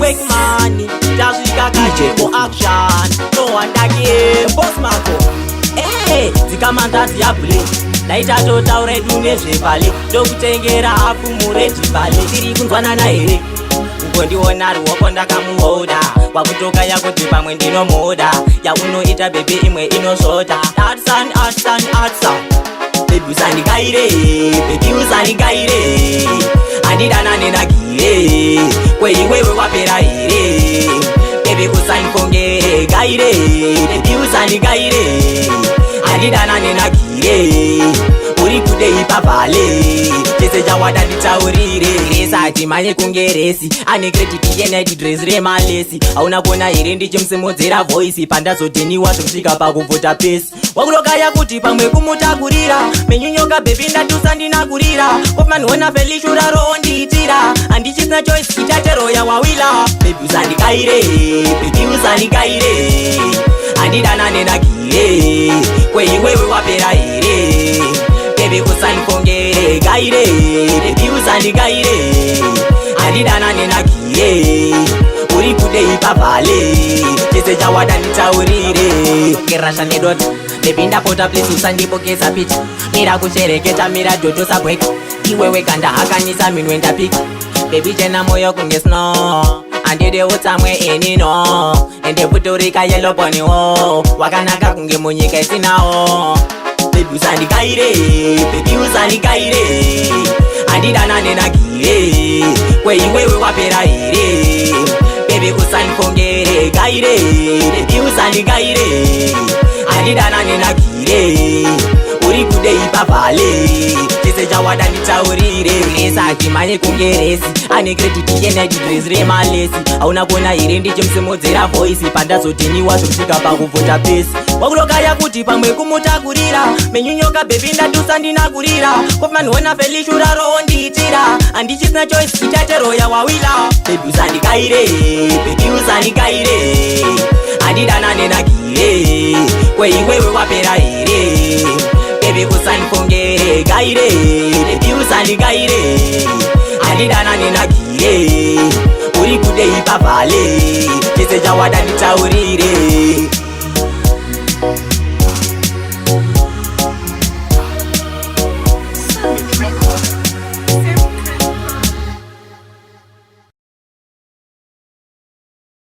Work money, tasvika kachemo action. No wonder ke boss Mako. Hey, dzikamanzadzi yabule ndaitatotaura edu nezvevale, ndokutengera hafu muredhi vale. Tiri kunzwanana here? Kungondiona ruoko ndakamuhoda, wakutoka yakuti pamwe ndinomuda. Yaunoita baby imwe inosvota. Atsan, atsan, atsan. Baby usandikaire, baby usandikaire, handidanane nagire kweiwewe wapera here? Baby usandifongere gaire, baby usandikaire, handidanane nagire. Uri kudei pavhale? Chese chawada nditaurire. Resati manye kunge resi ane credit yenight dress remalesi. Hauna kuona here ndichimusimudzira voice pandazodheniwa zvokusvika pakubvuta pesi? Wakurokaya kuti pamwe kumutakurira menyunyoka. Baby ndatusa ndinakurira kofmanhona felishuraro ondiitira, handichisina choice, ichateroya wawila. Baby usandikaire, baby usandikaire, handidanane nagire kweiwewe wapera here? Baby usandifongere gaire, baby usandikaire, handidanane nagire. Uri kudei pavhale? Chese chawada nditaurire. Kerasha nedota, baby ndapota, please usandipokesa picha. Mira kushereketa, mira dhoto sabweka. Iwewe kanda hakanisa minwe ndapika. Baby chena moyo kunge snow, handidi utsamwe inino. Ende puturika yeloboniwo, wakanaka kunge munyika isinawo. Baby usandikaire, baby usandikaire, handidanane nagire kweiwewe wapera here? Baby usandifongere gaire, baby usandikaire, handidanane nagire. Uri kudei pavhale? Chese chawada nditaurire. Resati manye kunge resi ane credit yenight dress remalesi. Hauna kuona here ndichimusimudzira voice pandazodheniwa zvokusvika pakubvuta pesi? Wakurokaya kuti pamwe kumutakurira menyunyoka. Baby ndatusa ndinakurira kofmanhona felishuraro ondiitira, handichisina choice, ichateroya wawila. Baby usandikaire, baby usandikaire, handidanane nagire kweiwewe wapera here? Baby usandifongere gaire, baby usandikaire, handidanane nagire. Uri kudei pavhale? Chese chawada nditaurire.